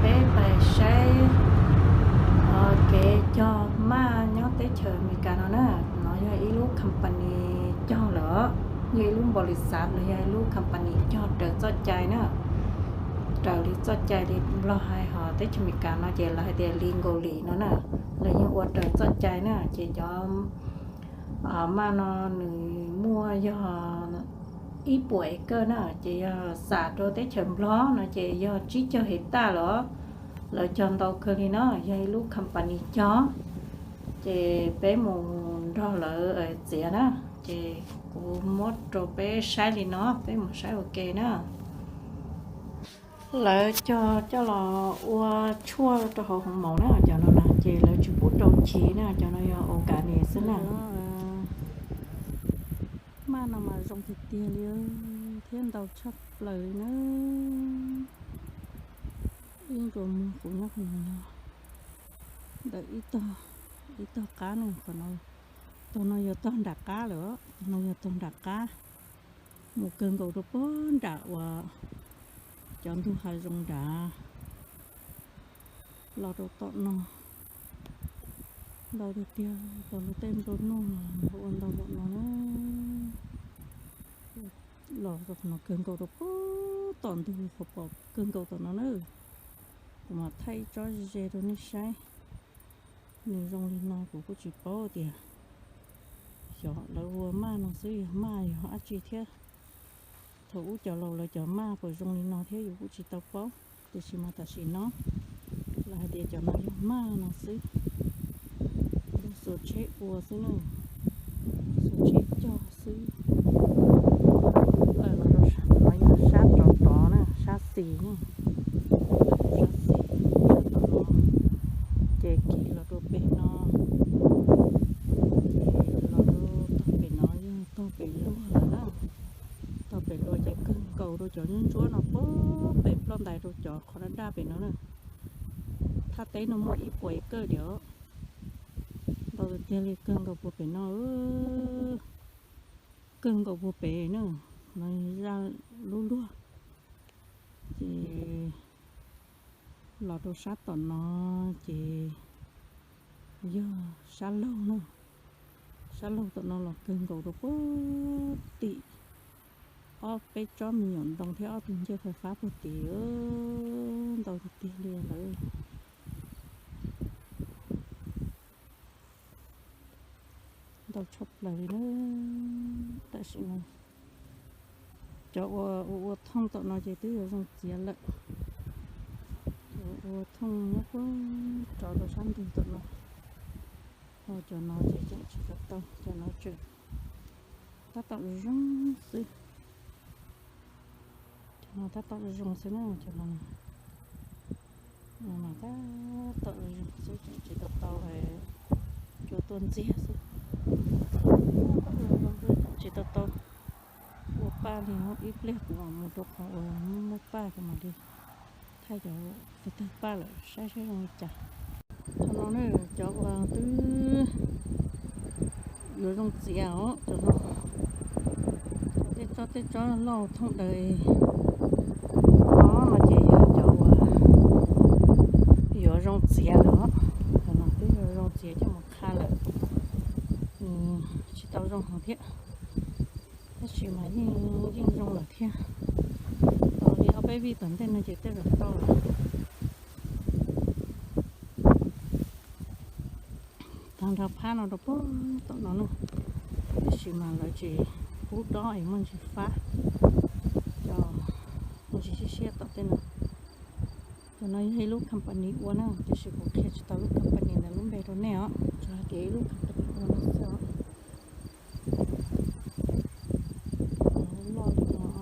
Peb pais saib kev cog maj nyob teb chaws Amelikas no na. No yog ib lub company cog lawm, yog ib lub npaus lis xav, no yog ib lub company cog raws txoj cai na. Raws li txoj cai li Nplog hais, ho teb chaws Amelikas no ces lawv hais tias li Nkaus Lim no na, lawv yeej ua raws txoj cai na. Ces cov maj no nws muaj yog ib puas acre na, ces yog xam rau teb chaws Nplog no ces yog tsib caug hectare lawm. Lawv cog ntau kawg li no, yog ib lub company cog. Ces peb mus nrog lawv txiav na, ces kuv muab rau peb saib li no, peb mus saib ua ke na. Lawv cog coj los ua tshuaj rau hauv hoov maum na, cov no na ces lawv tsis pub rau chiv na, cov no yog organic xwb na. Maj no mas zoo tiag tiag li thiab ntau tshaj plaws li na. Ib ntsuas muag kuv nyob qhov no yog ntawm ib tog, ib tog qab na, qhov no, tog no yog tog nram qab lawm, tog no yog tog nram qab, mus kawg nkaus rau puag nram uas cov ntug hav zoov nrad los rau tom no. Ntau tiag tiag, cov luag tej nplua nuj los ua ntau npaum no na. Los rau qhov no kawg nkaus rau puag tom ntug qhov pom kawg nkaus tom no na. Kuv mam thaij ib tsob ze ze rau nej saib. Nws zoo li no kuv kuj tsis paub tias xyov lawv ua maj no xwb yog maj yog dab tsi thiab. Thaum ub cov laus lawv cov maj puas zoo li no thiab yus kuj tsis tau paub, tiam sis mas tam sim no lawv hais tias cov no yog maj no xwb. Lawv xuas tsheb ua xwb na, xuas tsheb cog xwb. Lawv los rau sab, no yog sab rov tod na, sab xis na, sab xis, sab tom no, ces kiv los rau pem no, ces los rau tog pem no yog tog pem luag lawm na. Tog pem luag ces kawg nkaus rau cov ntsuab ntsuab no puag pem ploj ntais rau cov qhov daj daj pem no na. Thaj teb no muaj ib puas acre diam. Ntau tiag tiag li, kawg nkaus puag pem no, kawg nkaus puag pem na. No zaj lub luag, ces los rau sab tom no ces yog sab laug na. Sab laug tom no los kawg nkaus rau puag tim ob peb tsob me nyuam ntoo thiab ob tug ncej fais fab puag tim. Ntau tiag tiag li lawm. Ntau tshaj plaws li na. Tam sim no cov ua ua ua thooj tom no ces twb yuav zoo txiav lawm. Cov ua thooj nyob puag rov rau sab ntug tom no, ho cov no ces tseem tsis tau tau, cov no tseem tab tom zoo xwb. Cov no tab tom zoo xwb na, cov no mas tab tom zoo xwb, tseem tsis tau tau cua tuaj ntxiag xwb. Tseem tsis tau tau ua paj li, ib pliag kuv mam mus rau qhov uas muaj paj kuv mam li thaij cov tus tawg paj lawm saib saib zoo li cas. Qhov no ne cov uas twb yuav zoo txiav os, cov no, tej tsob tej tsob loj thooj daws no no ces yog cov uas yuav zoo txiav lawm os. Cov no twb yuav zoo txiav coj mus qha lawm, tsis tau zoo heev thiab, tab sis mas yeej yeej zoo lawm thiab. Tos li ob peb vij tom ntej no ces tej zaum tau lawm. Tag nrho phab no rau puag tom no na, tab sis mas lawv tsis pub dob es muaj ntsis fab, cov ntsis siab siab tom tej no. Cov no yog ib lub company ua na, tiam sis kuv qhia tsis tau lub company ntawd lub npe rau nej os, tsuas hais tias ib lub company ua no xwb os. Loj li no.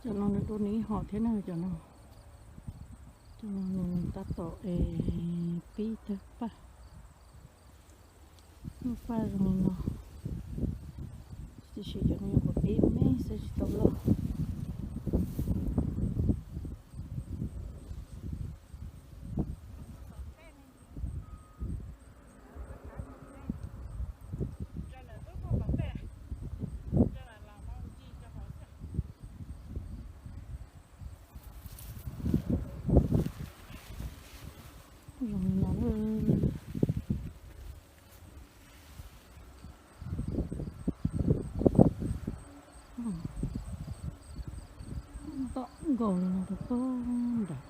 Cov no nws dua nws ib hom thiab na, cov no. Cov no nws tab tom es pib tawg paj. Muaj paj zoo li no, tiam sis cov no nyuam qhuav pib me xwb tsis tau loj. Zoo li no. Tom nkaus li no rau pem nrad.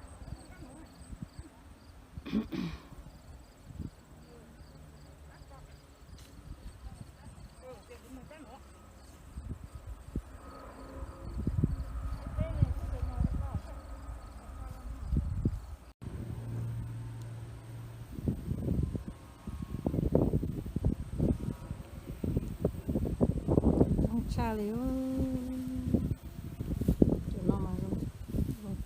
Coob tshaj li. Cov no mas zoo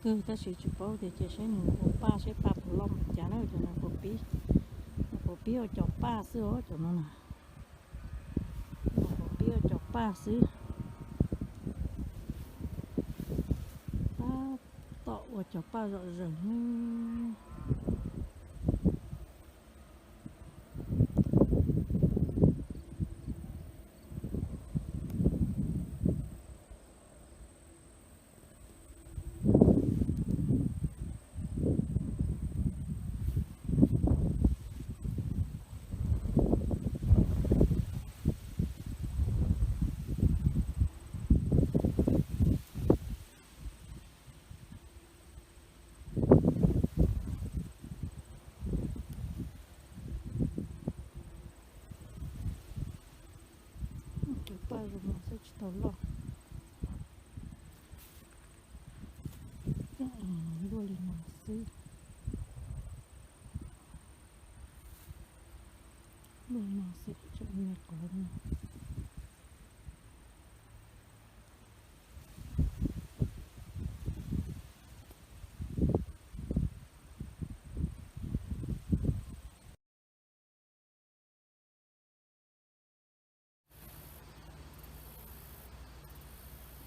kawg tab sis tsis paub tias cia seb nws ua paj seb paj puas loj npaum cas na. Cov no puas pib, puas pib ua cov paj xwb os cov no na. Puas pib ua cov paj xwb. Tab tom ua cov paj zom zaws. Cov paj zoo no xwb tsis tau loj. Luaj li no xwb. Luaj no xwb tseem me qhov no.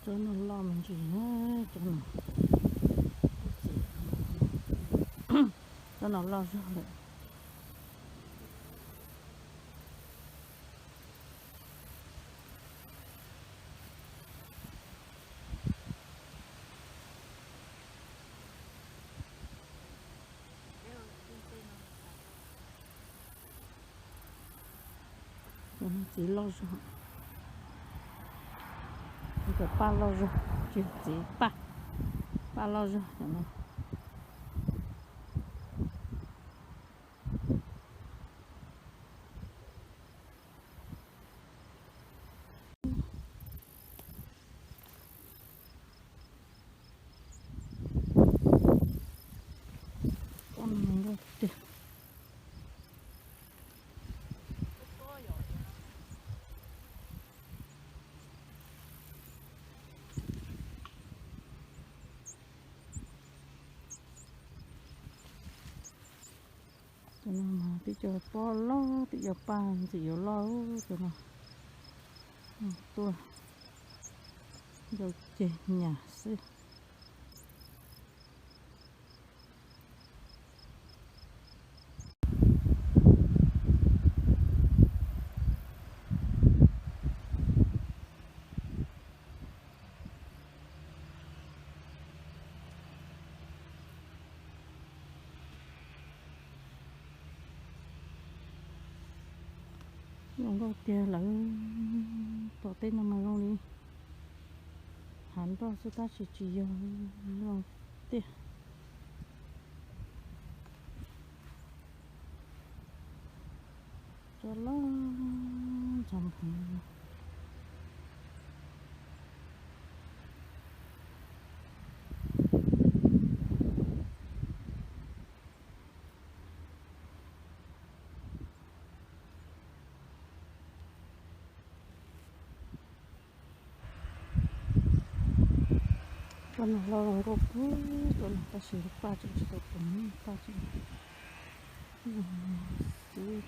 Tsob no loj me ntsis na, tsob no. Tsob no loj zog lawm. Cov no txiv loj zog, cov paj loj zog, tsis txiv paj, paj loj zog cov no. Cov no mas tib co pob loj, tib co paj ntxim yuav loj cov no. Tuaj ncau ceg nyam xwb. Zoo nkauj tiag lawm. Tom tej no mas zoo li hav nroj xwb tab sis tsis yog, zoo tiag. Tsob loj ntxhov npheev. Paj no loj zoo nkauj kawg, tuaj no tab sis lub paj tseem tsis tau pom, paj tseem zoo xwb,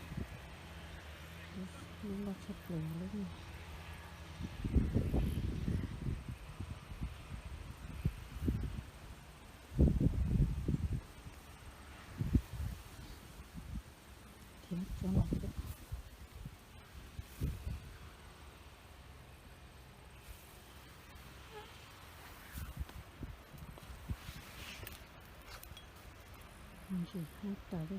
lub loj tshaj plaws lub no. Thiab tsob no thiab. Ntsis hub tas li.